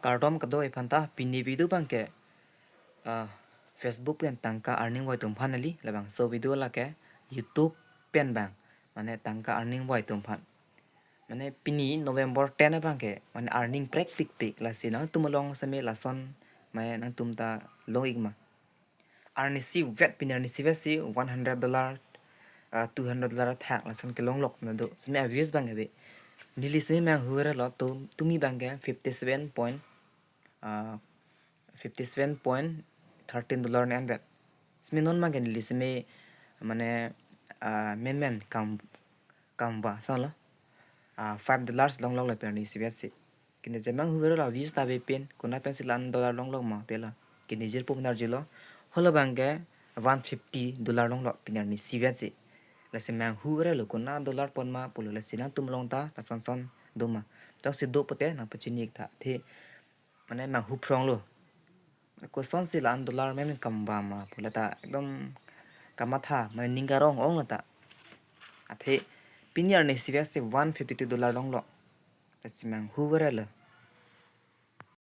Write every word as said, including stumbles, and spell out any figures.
Kardom kadokave aphanta, pini video abangke, ah, Facebook pen tangka earning avoitum aphan kali, labangso video lake YouTube pen abang, mane tangka earning avoitum aphan. Mane pini November ten abangke, mane earning prek pikpik, lasi nangtum along seme lason, mane nangtum ta long-ik ma. Earn isivet, pini earn isivet si one hundred dollar, ah, two hundred dollar athak lason kelong lok na do. Seme a-views abang ave. Neli seme manghu verlo, to tumi abangke fifty seven point, ah, fifty seven point thirteen dollar ne anvet. Seme non abangke neli seme, mane, ah, menmen kam, kamva solo, ah, five dollars long lok le pini earn isivet si. Kene je manghu verlo, views ta ave pen, konat pensi la-an dollar long lok ma pela. Kene jirpo pen arjulo. Holo abangke one fifty dollar long lok pini earn isivet si. Lasi manghu verlo, konat dollar pon ma pulo, lasi nangtum along ta lason son do ma. Jongsi do pote nangpachini-ik tha. Athe mane manghu phronglo. Kosonsi la-an dollar menmen kamva ma pu lata ekdom kamatha, mane ning karong-ong lata. Athe pini earn isivet si one fifty two dollar long lok. Lasi manghu verlo.